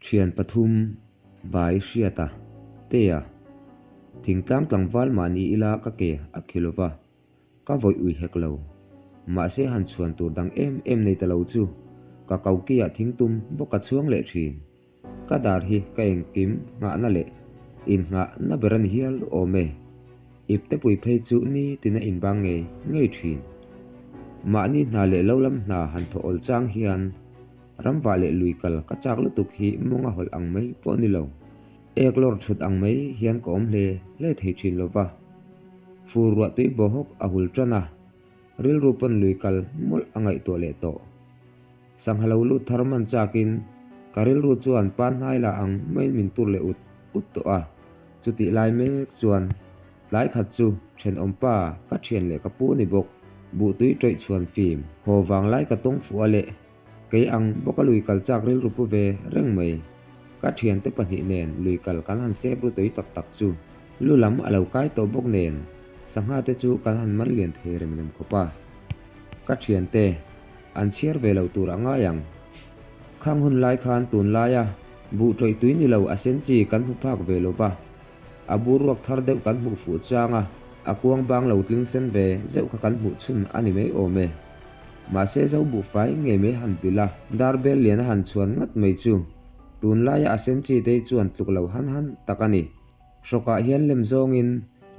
Thian pathum, Bai Hriata, Tea, Thingtlang tlangval mahni ila ka ke a khi lova, ka vawih ui hek lo. Mahse han chhuan tur dang em em nei ta lo chu ka kokiah thingtum bawk ka chhuang leh thin. Ka dar hi ka engkim nghahna leh innghahna ber a ni hial awm e. Iptepui phei chu ni tina inbang ngei ngei thin. Mahni hna leh lo lam hna han thawh awl chang hian ramvah leh lui kal ka chak lutuk hi mawng a hawlh ang mai pawh ni lo. Ek lawr thut ang mai hian ka awm hle hle thei thin lo va. Fur ruah tui baw hawk a hul tan a, rilru pawn lui kal mawlh a ngaihtuah leh tawh. Sangha lo lut thar man chakin ka rilru chuan pan hnai la ang maiin min tur leh ut ut tawh a. Chutih lai mek chuan tlai khat chu thenawm pa ka thian leh ka pu ni bawk buhtui tawih chhuan fim haw vang lai ka tawng fuh a leh kei ang bawk a lui kal chak rilru pu ve reng mai. Ka thiante pahnih nen lui kal kan han sep ru tui tak tak chu lu lam a lo kai tawh bawk nen sangha te chu kan han man lian thei rem rem khawp a. Ka thiante an chhiar ve lo tur a ngai ang. Khang hun lai khan tunlaia buh tawih tui ni lo a sen chi kan hmu phak ve lo va, a bur ruak thar deuh kan hmuh fuh chang a, a kuang bang lo tling sen ve zeuh kha kan hmuh chhun a ni mai awm e. Mahse zo buhfai ngei mai han bilh a, dar bel lian a han chhuan ngat mai chu tunlaia a sen chi te hi chuan tluk lo han han tak a ni. Hrawkah hian lem zawngin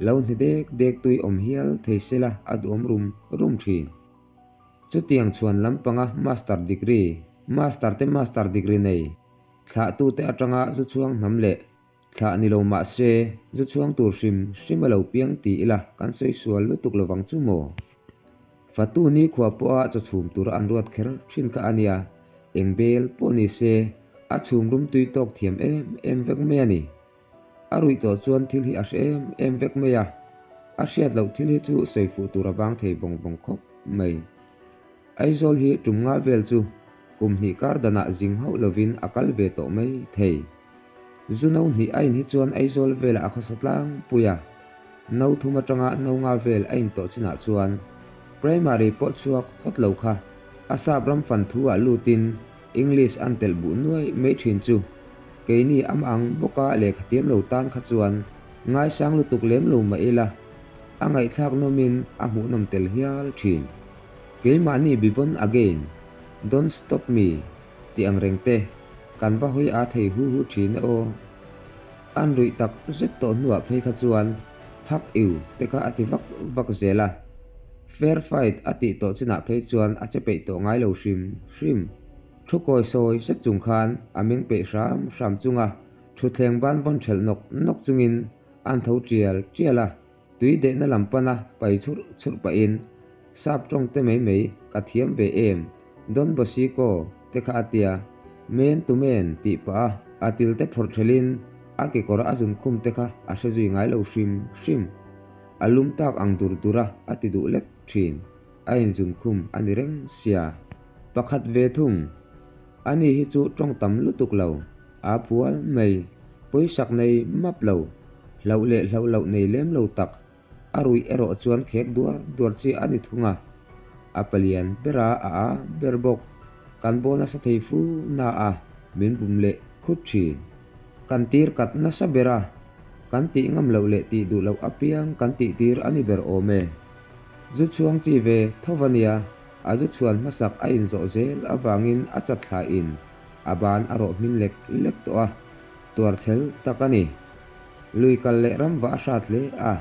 lo hni dek dek tui awm hial thei sela a duhawm rum rum thin. Chutiang chhuan lampanga Master Degree, Master te Master Degree nei, thlahtute atanga zu chhuang hnam leh thlah ni lo mah se, zu chhuang tur hrim hrim a lo piang ti ila kan sawi sual lutuk lovang chu maw? Fatu nikhua pawha chaw chhum tura an ruat kher thin kha a nia, eng bel pawh ni se a chhum rum tui tawk thiam em em vek mai a ni. A ruih tawh chuan thil hi a hre em em vek mai a. A hriat loh thil hi chu sawi fuh tur a vang thei vawng vawng khawp mai. Aizawl hi tum nga vel chu kum hnih kar danah zing hauh lovin a kal ve tawh mai thei. Zu no hnih a in hi chuan Aizawl velah a khawsa tlangpui a, no thum atanga no nga vel a in tawh chinah chuan Primary pawh chhuak hawt lo kha a sap ram fan thu ah lutin English an telh buh nuai mai thin chu keini am ang bawka lehkha tiam lo tan kha chuan Ngaisang lutuk lem lo mah ila, a ngaihthlak nawmin a hmuhnawm tel hial thin. Keimahni be born again, don't stop me tih ang reng te kan va hawi a thei hu hu thin e aw. An ruih tak zet tawh hnuah phei kha chuan phak iu te kha a ti vak vak zel a. Fair fight a tih tawh chinah phei chuan a che peih tawh ngai lo hrim hrim. Thu kawi sawi zet chung khan a meng peih hram hram chunga Thutthleng ban vawn ṭhelh nawk nawk chungin an tho ṭial ṭial a, tui dehna lam pana pai chhurh chhurh pahin sap ṭawng te mai mai ka thiam ve em, Don Bosco te kha a tia, Men tu men tih pah a, a til te phawrh ṭhelhin a kekawr a zun khum te kha a hre zui ngai lo hrim hrim. A lum tak ang dur dur a a ti duh lek ṭhin, a inzun khum a ni reng sia. Pakhat ve thung, ani hi chu ṭawng tam lutuk lo. A pual mai, pawisak nei map lo, hlauh leh hlauh loh nei lem lo tak, a ruih erawh chuan khek duar duar chi a ni thung a. A palian bera a a ber bawk, kan bawl nasa thei fu na a, min bum leh khut thin. Kan tir kat nasa ber a, kan tih ngam loh leh tih duh loh apiang kan tih tir a ni ber awm e. Zu chhuang chi ve tho va nia, a zu chhuan hmasak a inzawh zel avangin a chat thlain A ban a rawh hmin lek lek tawh a, tuar chhel tak a ni. Lui kal leh ram vah a hrat hle a,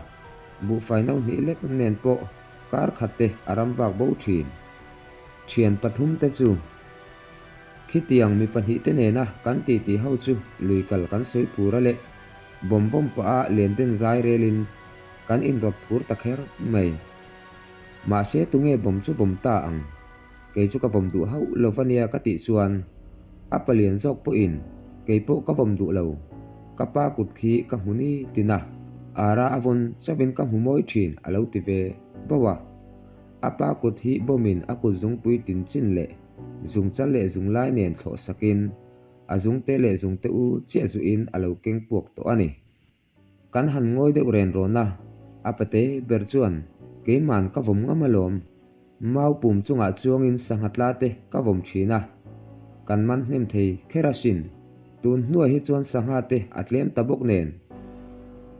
buhfai no hnih lek nen pawh kar khat te a ram vak bo thin. Thian pathum te chu khitiang mi pahnih te nena kan titi ho chu lui kal kan sawi phur a leh bawm vawm pah a len den zai relin kan inrawt phur ta kher mai. Mahse tunge bawm chu vawm ta ang? Kei chu ka vawm duh hauh lo va nia ka tih chuan a palian zawk pawhin kei pawh ka vawm duh lo, ka pa kut khi ka hmu ni tin a, ara a vawn chauhin ka hmu mawi thin a lo ti ve bauh a. A pa kut hi bawmin a kut zungpui tin chin leh zungchal leh zunglai nen thlawh sakin a zungte leh zungte u chiah zuiin a lo keng puak tawh a ni. Kan han ngawi deuh ren rawn a, a pate ber chuan keiman ka vawm ngam alawm. Mau pum chungah chuangin sangha tla te ka vawm thin a, kan man hnem thei kher asin. Tun hnuai hi chuan sangha te a tlem ta bawk nen.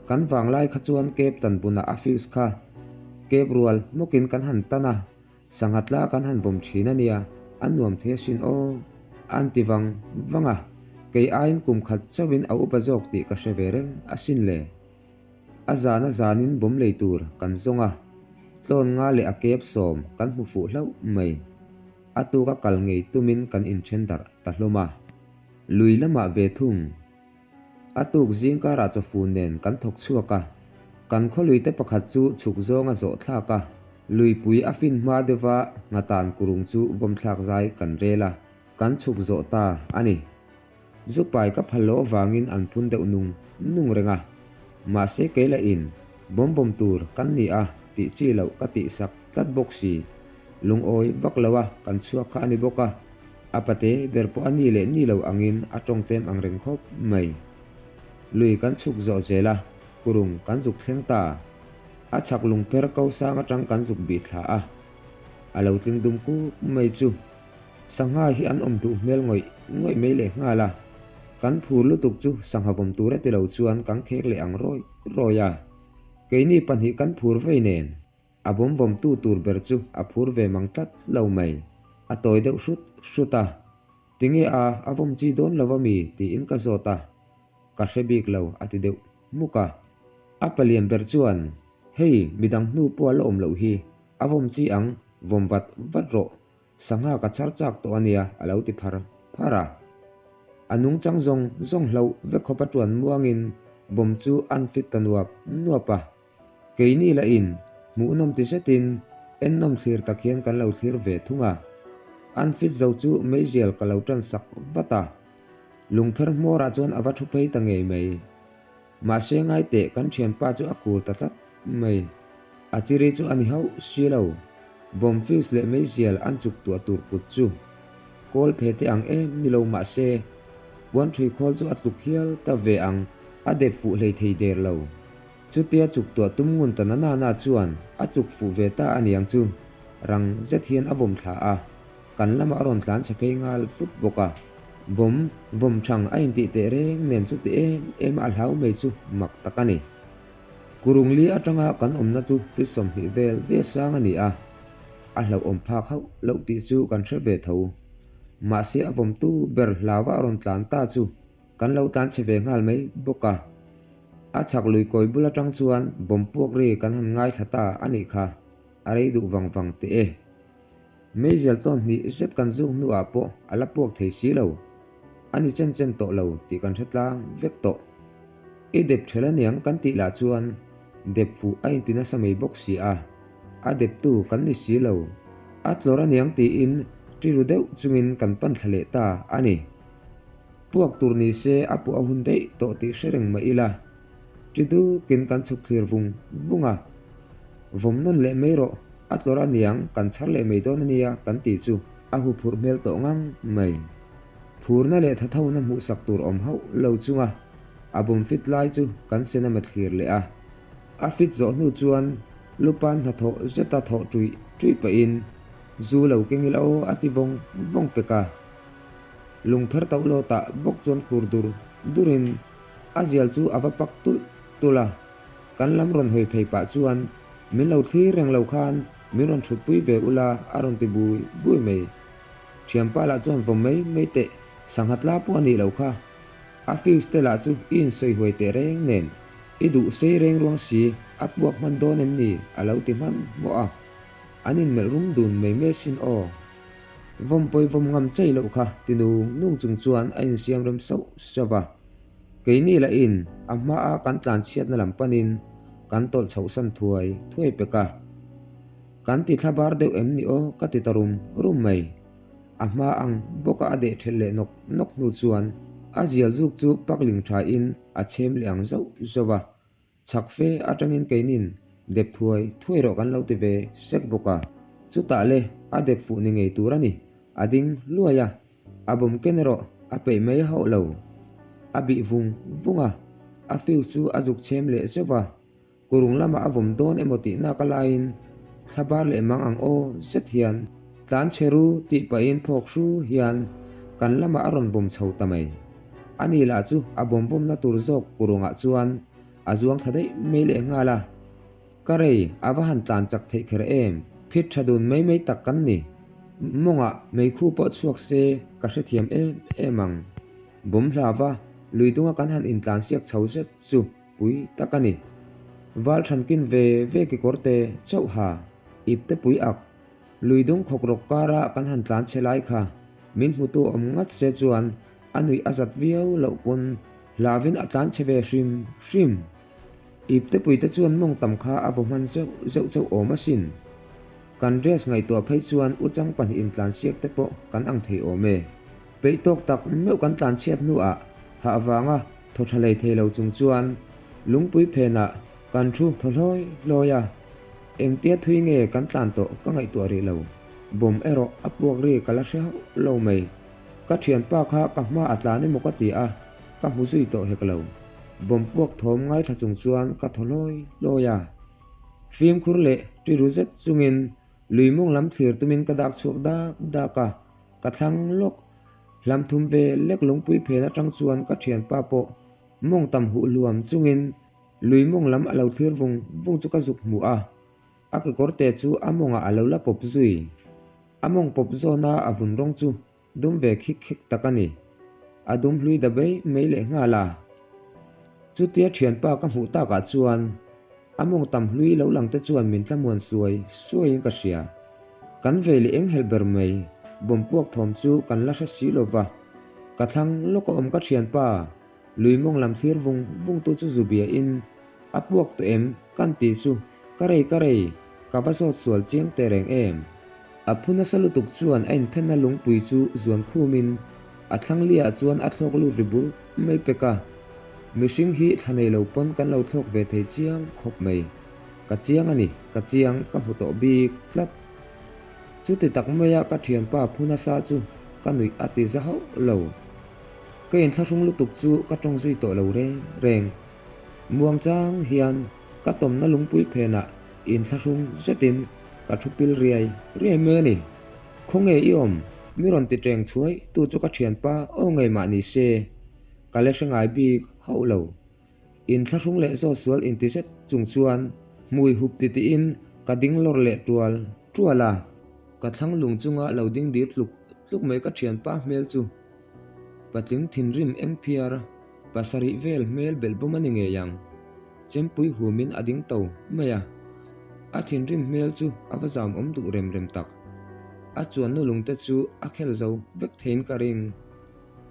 Kan vanglai kha chuan kep tan bunah a fuse kha kep rual hmawkin kan han tan a, sangha tla kan han vawm thin a nia, a nuam thei asin aw. An ti vang vang a, kei aiin kum khat chauhin a upa zawk tih ka hre ve reng asin le. A zan a zanin bawm lei tur kan zawng a, tlawn nga leh a kep sawm kan hmu fuh hlauh mai. A tuka kal ngei tumin kan inthen darh ta hlawm a. Lui lamah ve thung. A tuk zing karah chawfun nen kan thawk chhuak a, kan khawlui te pakhat chu chhuk zawng a zawh thlak a, luipui a fin hma deuha nghatan kurung chu vawm thlak zai kan rel a, kan chhuk zawh ta a ni. Zupai ka phal loh avangin an phun deuh nung nung reng a, mahse kei lah in bawm vawm tur kan ni a tih chi loh ka tih sak tlat bawk si. Lungawi vak lo a kan chhuak kha a ni bawk a, a pate ber pawh a ni leh ni lo angin a tawng tlem ang reng khawp mai. Lui kan chhuk zawh zel a, kurung kan zuk thleng ta. A chhak lungpher ko sang atang kan zuk bih thla a, a lo tling dum kuk mai chu. Sangha hi an awm duh hmel ngawih ngawih mai leh nghal a, kan phur lutuk chu sangha vawm tur a ti lo chuan kan khek leh ang rawi rawi a. Keini pahnih kan phur vei nen. A bawm vawmtu tur ber chu a phur ve mang tlat lo mai. A tawi deuh hrut hrut a. Tinge a, a vawm chi dawn lo ami? tiin ka zawt a. Ka hre bik lo a ti deuh hmuk a. A palian ber chuan, Hei, midang hnu pawh a la awm loh hi, a vawm chi ang, vawm vat vat rawh. Sangha ka char chak tawh a nia a lo ti phar phar a. A nungchang zawng zawng hloh vek khawp a tuan muangin bawm chu an fit ta nuap nuap a. Keini lah in hmuhnawm ti zetin ennawm thlir tak hian kan lo thlir ve thung a. An fit zo chu meizial ka lo tan sak vat a. Lungpher hmawrah chuan a va thu phei ta ngei mai. Mahse ngaiteh kan thianpa chu a khur ta tlat mai. A chiri chu a ni hauh si lo. Bomb fuse leh meizial an chuk tuah tur kut chu kawl phe te ang em ni lo mahse puan ṭhui khawl chu a tluk hial ta ve ang a dep fuh hlei thei der lo. Chutia chuk tuah tum ngun ta na na chuan a chuk fuh ve ta a niang chu rang zet hian a vawm thla a, kan lamah a rawn tlan chhe phei nghal vut bawk a. Bawm vawm thang a intih teh reng nen chuti em em a hlau mai chu mak tak a ni. Kurungli atanga kan awmna chu feet 20 vel ve sang a ni a, a hlauhawm phak hauh loh tih chu kan hre ve tho. Mahse a vawmtu ber hlaua a rawn tlan ta chu kan lo tlan chhe ve nghal mai bawk a. A chhak lui kawi bul atang chuan bawm puak ri kan han ngaithla ta a nih kha, a rei duh vang vang teh e. Meizial tawn hnih zet kan zuk hnuah pawh a la puak thei si lo. A ni chen chen tawh lo tih kan hre tlang vek tawh. I dep ṭhel aniang kan tih lah chuan dep fuh a inti nasa mai bawk si a, a deptu kan ni si lo. A tlawr aniang tiin ṭiru deuh chungin kan pan thla leh ta a ni. Puak tur ni se a puah a hun daih tawh tih hre reng mah ila, ṭi dukin kan chhuk thlir vung vung a. Vawm nawn leh mai rawh, a tlawr aniang kan chhar leh mai dawn ania kan ti chu a huphurh hmel tawh ngang mai. Phurna leh thathona hmuhsak tur awm hauh lo chunga a bawm fit lai chu kan sen a mathlir leh a. A fit zawh hnu chuan lupan hnathawh zeta thawh ṭuih ṭuih pahin zu lo keng ila aw a ti vawng vawng pek a. Lungpher tauh lawtah bawk chuan khur dur durin a zial chu a va pak tulh tulh a. Kan lam rawn hawi phei pah chuan min lo thlir reng lo khan min rawn ṭhutpui ve ula a rawn ti bui bui mai. Thianpa lah chuan vawm mai mai teh, sangha tla pawh a nih loh kha. A fuse te lah chu i insawi huai teh reng nen, i duh sei reng ruang si, a puak hman dawn em ni? a lo ti hman hmawh a. An inmelh rum dun mai mai sin aw. Vawm pawi vawm ngam chei loh kha ti nung nung chung chuan a insiam rem sauh sauh va. Keini lahin a hmaa kan tlan chhiatna lam panin kan tawlh chhohsan thuai thuai pek a. Kan ti thla bar deuh em ni aw ka ti ta rum rum mai. A hma ang bawka a deh thelh leh nawk nawk hnu chuan a zial zuk chu pakling tha in a chhem leh ang zauh zauh a. Chhak fe atangin keinin dep thuai thuai rawh kan lo ti ve sek bawk a. Chutah le a dep fuh ni ngei tur a ni. A ding hluai a, a bawm ken erawh a peih mai hauh lo. A bih vung vung a, a fuse chu a zuk chhem leh zeuh a. Kurung lamah a vawm dawn emaw tih nak a laiin thla bar leh mang ang aw zet hian tlan chhe ru tih pahin phawk hru hian kan lamah a rawn vawm chho ta mai. Ani lah chu a bawm vawmna tur zawk kurungah chuan a zuang thla daih mai leh nghal a. Ka rei, a va han tlan chak theih kher em? Phit tha dun mai mai tak kan ni. Mawngah meikhu pawh chhuak se ka hrethiam em em ang. Bawm hlava lui dunga kan han intlan siak chho zet chu pui tak a ni. Val thankin ve ve kekawr te chauh ha, ip te pui ak. Lui dung khawk rawk kara kan han tlan chhe lai kha min hmutu awm ngat se chuan a nuih a zat viau loh pawn hlavin a tlan chhe ve hrim hrim. Iptepui te chuan mawng tam kha a vaw hman zeuh zeuh chauh awm asin. Kan dress ngaihtuah phei chuan uchang pahnihin tlansiak te pawh kan ang thei awm e. Peih tawk tak meuh kan tlanchhiat hnuah hah vanga thaw tha lei thei lo chung chuan lungpui phenah kan thu thaw hlawi hlawi a. Engtia thui nge kan tlan tawh ka ngaihtuah rih lo. Bawm erawh a puak ri ka la hre hauh lo mai. Ka thianpa kha ka hma a tlan emaw ka ti a. Ka hmu zui tawh hek lo. Bawm puak thawm ngaithla chung chuan ka thaw hlawi hlawi a. Fimkhur leh ṭiru zet chungin lui mawng lam thlir tumin ka dak chhuak dak dak a, ka thlang lawk. Hlam thum ve lek lungpui phen atang chuan ka thianpa pawh mawng tam huh hluam chungin lui mawng lam a lo thlir vung vung chu ka zuk hmu a. A kekawr te chu a mawngah a lo la pawp zui. A mawng pawp zawna a vun rawng chu dum ve khik khek tak a ni. A dum hlui da bei mai leh nghal a. Chutia thianpa ka hmuh takah chuan a mawng tam hlui lo lang te chuan min tlamuan suai suaiin ka hria. Kan vei leh eng helh ber mai, bawm puak thawm chu kan la hre si lo va. Ka thlang lawk a awm ka thianpa, lui mawng lam thlir vung vung tu chu zu bia in a puak tawh em kan ti chu ka rei ka rei ka va zawt sual chiang teh reng em. A phu nasa lutuk chuan a inphenna lungpui chu zuan khumin a thlang liah chuan a thlawk lut ri bur mai pek a. Mihring hi thla nei lo pawn kan lo thlawk ve thei chiang khawp mai. Ka chiang a ni, ka chiang, ka hmu tawh bik tlat. Chuti tak maia ka thianpa phu nasa chu ka nuih a ti za hauh lo. Ka inthlahrung lutuk chu ka tawng zui tawh lo reng reng. Muangchang hian ka tawmna lungpui phenah inthlahrung zetin Ka thu pil riai riai mai a ni. Khawnge i awm? Mi rawn ti teng chhuai tu chu ka thianpa aw ngei mah ni se, ka le hre ngai bik hauh lo. Inthlahrung leh zawt sual inti zet chung chuan hmui hup ti tiin ka ding lawr leh tual tual a. Ka thlang lung chunga lo ding dir tluk tluk mai ka thianpa hmel chu patling thinrim eng phiar pasarih vel hmel belh bawm a ni ngei ang. Chempui humin a ding to mai a, a thinrim hmel chu a va zam awm duh rem rem tak. A chuanna lungte chu a khel zo vek theiin ka ring.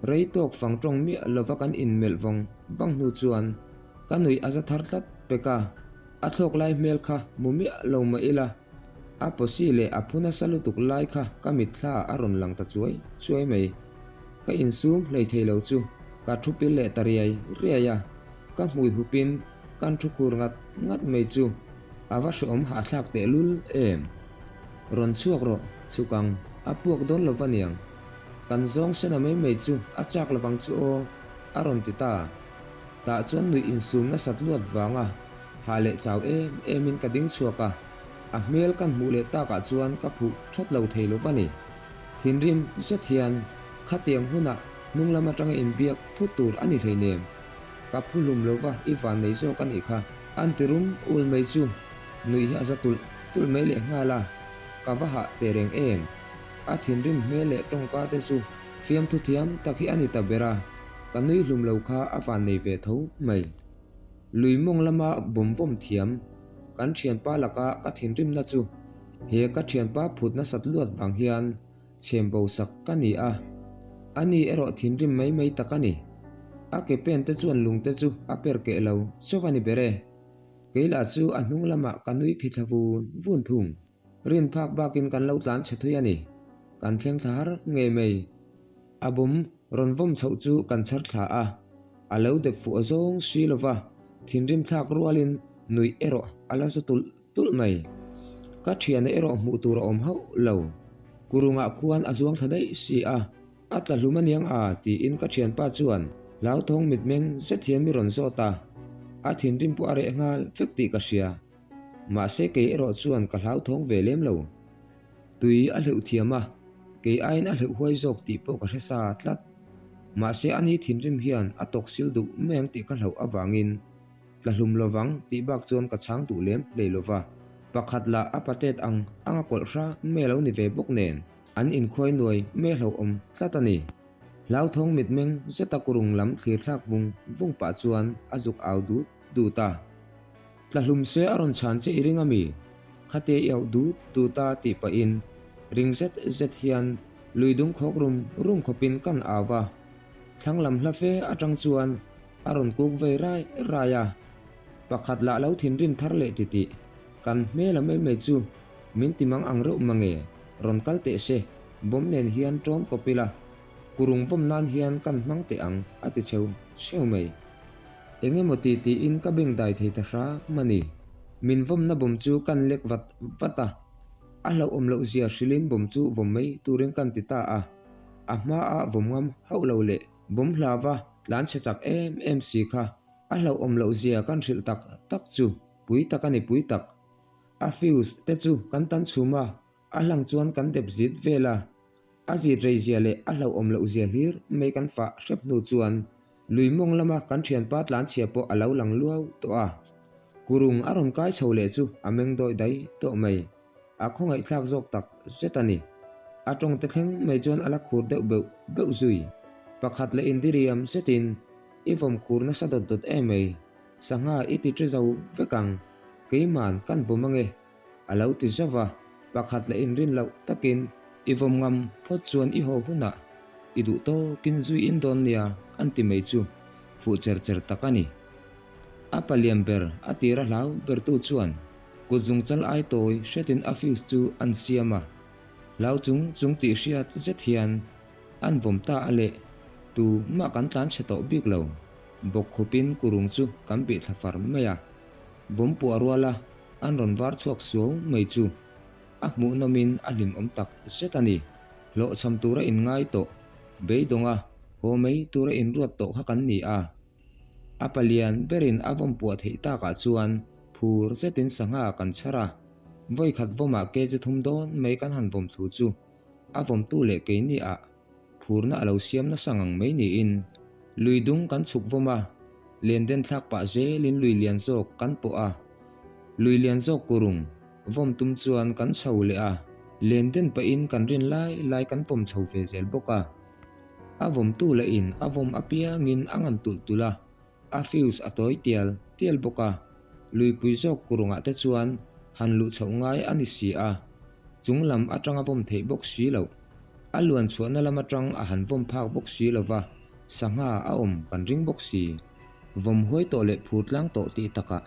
Rei tawk fang tawng miah lova kan inmelh vawng vang hnu chuan ka nuih a za thar tlat pek a, a thlawk lai hmel kha mu miah lo mah ila, a pawsi leh a phu nasa lutuk lai kha ka mitthla a rawn lang ta chuai chuai mai. Ka insum hlei thei lo chu ka thu pil leh ta riai riai a. Ka hmui hupin kan thu khur ngat ngat mai chu a va hreawm hahthlak tehlul em. Rawn chhuak rawh, chhuk ang, a puak dawn lo va niang. Kan zawng sena mai mai chu a chak lovang chu aw, a rawn ti ta. Tah chuan nuih insum nasat luat vanga hah leh chau em emin ka ding chhuak a, a hmel kan hmuh leh takah chuan ka phuh thawt lo thei lo va ni. Thinrim zet hian khatiang hunah hnung lam atanga inbiak thut tur a ni hleinem. Ka phu hlum lo va, i van nei zawk a nih kha. An ti rum ul mai chu nuih hi a za tulh tulh mai leh nghal a, ka va hah teh reng em. A thinrim hmel leh tawngka te chu fiamthu thiam tak hi a ni ta ber a, ka nui hlum lo kha a van nei ve tho mai. Lui mawng lama bawm bawm thiam kan thianpa laka ka thinrimna chu he ka thianpa phut nasat luat vang hian chhem bo sak ka ni a, ani erawh thinrim mai mai tak a ni. A ke pen te chuan lung te chu a per keh lo chauh a ni ber e. Kei lah chu a hnung lamah ka nui khi thla vun vun thung. Rin phak bakin kan lo tlan chhe thui a ni. Kan thleng thla har ngei mai. A bawm rawn vawm chhoh chu kan chhar thla a, a lo dep fuh a zawng si lo va, thinrim thlak rualin nuih erawh a la za tulh tulh mai. Ka thiana erawh hmuh tur a awm hauh lo. Kurungah khuan a zuang thla daih si a. A tla hlum aniang a tiin ka thianpa chuan hlauthawng mitmeng zet hian mi rawn zawt a, a thinrim pawh a reh nghal vek tih ka hria. Mahse kei erawh chuan ka hlauthawng ve lem lo. Tui a hleuh thiam a, kei aiin a hleuh huai zawk tih pawh ka hre sa tlat. Mahse ani thinrim hian a tawksil duh mai ang tih ka hlauh avangin tla hlum lovang tih bak chuan ka chhang duh lem hlei lova. Pakhat lah a patet ang ang a kawlh hra mai a lo ni ve bawk nen an inkhuai nuai mai hlauhawm tlat a ni. Hlauthawng mitmeng zeta kurung lam thlir thlak vung vung pah chuan a zuk au dut dut a. Tla hlum se a rawn chhan che i ring a mi? Khate i auh dut dut a tih pahin ring zet zet hian lui dung khawk rum rum khawpin kan au va. Thlang lam hla fe atang chuan a rawn kuk vei rai rai a. Pakhat lah lo thinrim thar leh titih kan hmel a mai mai chu min ti mang ang reuh mange rawn kal teh se, bawm nen hian ṭawn kawp ila, kurung vawm nan hian kan hmang teh ang a ti cheu cheu mai. Eng emaw ti tiin ka beng dai thei ta hram a ni. Min vawmna bawm chu kan lek vat vat a, a hlauhawm loh zia hrilhin bawm chu vawm mai turin kan ti ta a. A hmaah vawm ngam hauh lo leh bawm hlava tlan chhe chak em em si kha a hlauhawm loh zia kan hrilh tak tak chu pui tak a ni pui tak. A fuse te chu kan tan chhum a, a hlang chuan kan dep zit vel a. A zit rei zia leh a hlauhawm loh zia hlir mai kan fah hrep hnu chuan lui mawng lama kan thianpa tlanchhia pawh a lo lang luau tawh a. Kurung a rawn kai chho leh chu a meng dawih dai tawh mai. A khawngaihthlak zawk tak zet a ni. A tawng te thleng mai chuan a la khur deuh beuh beuh zui. Pakhat leh indiriam zetin i vawm khur nasa dawt dawt em mai. Sangha i ti ṭe zo vek ang, keiman kan vawm ange, a lo ti zauh a, pakhat leh inrin loh takin i vawm ngam phawt chuan i haw hunah i duh tawkin zui in dawn nia an ti mai chu fuh cher cher tak a ni. A palian ber a tira hlau bertu chuan kut zungchal ai tawi hretin a fuse chu an siam a, hlau chung chung tih hriat zet hian an vawm ta a leh tu mah kan tlan chhe tawh bik lo. Bawk khawpin kurung chu kan bih thla far mai a, bawm puah ruala an rawn var chhuak suau mai chu a hmuhnawmin a hlimawm tak zet a ni. Hlawhchham tura inngai tawh, beidawnga haw mai tura inruat tawh kha kan ni a. A palian berin a vawm puah theih takah chuan phur zetin sangha kan chhar a, vawikhat vawmah kg thum dawn mai kan han vawm thu chu a vawmtu leh keini ah Phurna a lo siam nasa ngang mai niin lui dung kan chhuk vawm a, len den thlak pah zelin lui lian zawk kan pawh a. Lui lian zawk kurung vawm tum chuan kan chho leh a, len den pahin kan rin lai lai kan vawm chho ve zel bawk a. A vawmtu lahin a vawm apiangin a ngam tulh tulh a, a fuse a tawi tial tial bawk a. Luipui zawk kurungah te chuan han luh chhoh ngai a ni si a, chung lam atanga vawm theih bawk si loh. A luan chhuahna lam atang a han vawm phak bawk si lo va, sangha a awm kan ring bawk si. Vawm huai tawh leh phur tlang tawh tih takah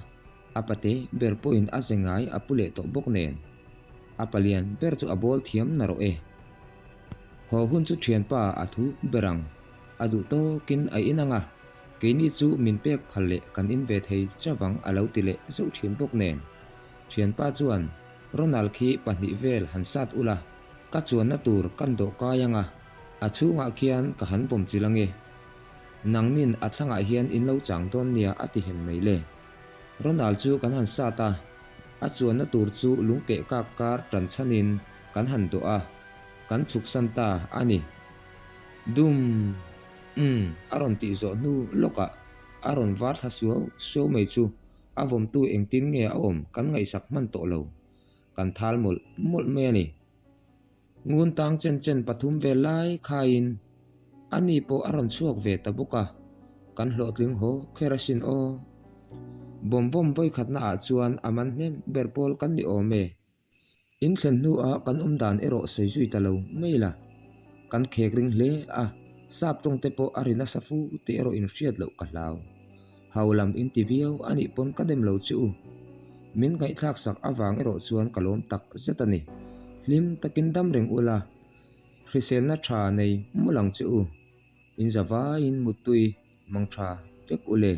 a pate ber pawhin a ze ngai a pu leh tawh bawk nen. A palian ber chu a bawl thiam na rawh e. Haw hun chu thianpa a thu ber ang. A duh tawkin a in ang a, keini chu min pek phal leh kan in ve thei chavang a lo ti leh zauh thin bawk nen. Thianpa chuan Ronald khi pahnih vel han sat ula, ka chuanna tur kan dawh kai anga, a chhungah khian ka han vawm chil ange. Nangnin a thlangah hian in lo chang dawn nia a ti hem mai le. Ronald chu kan han sat a, a chuanna tur chu lungkeh kak kar tan chhanin kan han dawh a, kan chhuksan ta a ni. Dum! Umm! A rawn tih zawh hnu lawkah a rawn var thla suau suau mai chu a vawmtu engtin nge a awm kan ngaihsak hman tawh lo. Kan thal mawlh mawlh mai a ni. Ngun tang chen chen pathum vel lai khaiin a ni pawh a rawn chhuak ve ta bawk a, kan hlawhtling haw kher asin aw. Bawm vawm vawikhatna ah chuan a man hnem ber pawl kan ni awm e. In thlen hnuah kan awm dan erawh sawi zui ta lo mai la. Kan khek ring hle a, sap tawng te pawh a ri nasa fu tih erawh in hriat loh ka hlau. Hau lam in ti viau a nih pawn ka dem lo che u. Min ngaihthlak sak avang erawh chuan ka lawm tak zet a ni. Hlim takin dam reng ula, hriselna tha nei mawlh ang che u. In za vaiin muttui mang tha vek u le.